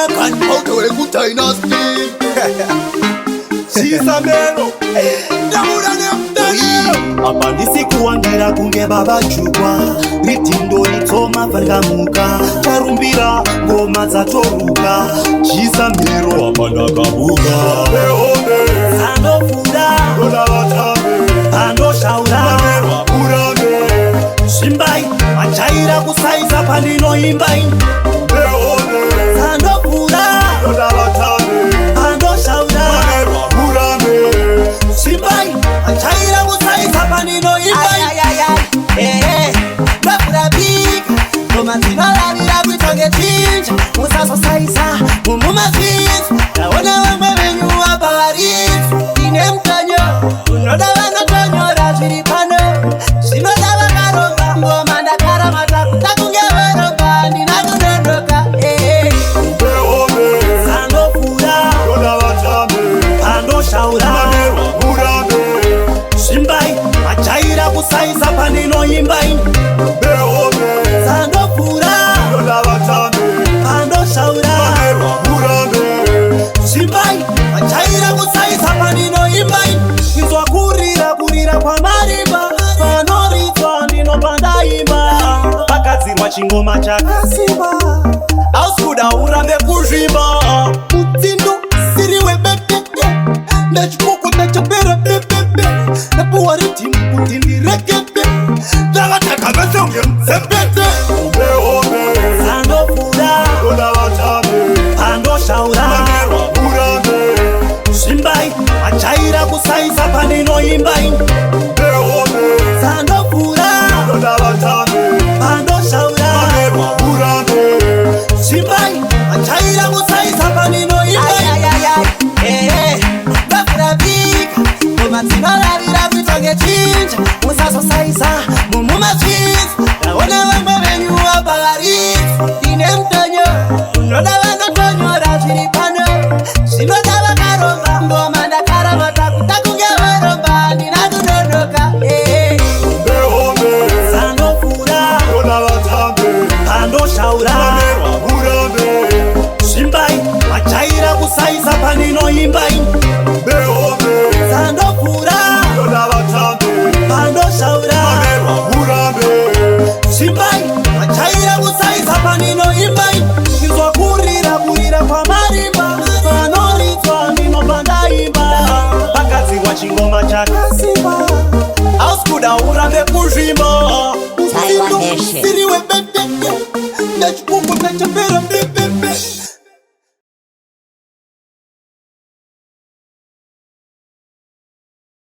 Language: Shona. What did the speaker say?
Gunpowder wekudynasty. Chisamero. Ndabura nemutano. Apa ndisi kuwangira kunge baba jukwa. Ridhindo ritsoma farikamuka. Charumbira ngoma dzatoruka. Chisamero apa ndakabuka. Sandofura. Pandoshaura. Zvimbai vachaira kusaisa pandinoimba ini. Sandofura. Pandoshaura. Zvimbai vachaira kusaisa pandinoimba ini. Ndavhura bika ngoma dzinoravira kuita ngechinja. Musazosaisa mumumazvinzi. Ndaona vamwe venyu apa varidzi. Ine mutonyo unoda vanotonyora zviri pano. Zvinoda vakaromba ngoma ndakaramata kuta kunge varomba ndina kunonoka. Sandofura. Pandoshaura. Zvimbai vachaira kusaisa pandinoimba ini. Sandofura. Pandoshaura. Zvimbai vachaira kusaisa pandinoimba ini. Inzwa kurira kurira kwamarimba panoridzwa ndinobva ndaimba. Pagadzirwa chingoma chakasimba. Hausi kuda urambe kuzvimba. Mutsindo siri webebebe. Ndachipoko ndachapera bebebe. Ndapuwa ridhimu kuti ndirekete. Ndakataka vese kunge mudzepete. Sandofura. Pandoshaura. Zvimbai vachaira kusaisa pandinoimba ini. Sandofura. Pandoshaura. Zvimbai vachaira kusaisa pandinoimba ini. Ndavhura bika ngoma dzinoravira kuita ngechinja. Musazosaisa mumumazvinzi. Ndaona vamwe venyu apa varidzi. Ine mutonyo unoda vanotonyora zviri pano. Zvinoda vakaromba ngoma ndakaramata kuta kunge varomba ndina kunonoka. Sandofura. Pandoshaura. Zvimbai vachaira kusaisa pandinoimba ini. Sandofura. Pandoshaura. Zvimbai vachaira kusaisa pandinoimba ini. Inzwa kurira kurira kwamarimba panoridzwa ndinobva ndaimba. Pagadzirwa chingoma chakasimba. Hausi kuda urambe kuzvimba. Mutsindo siri webebebe. Ndachipoko ndachapera bebebe.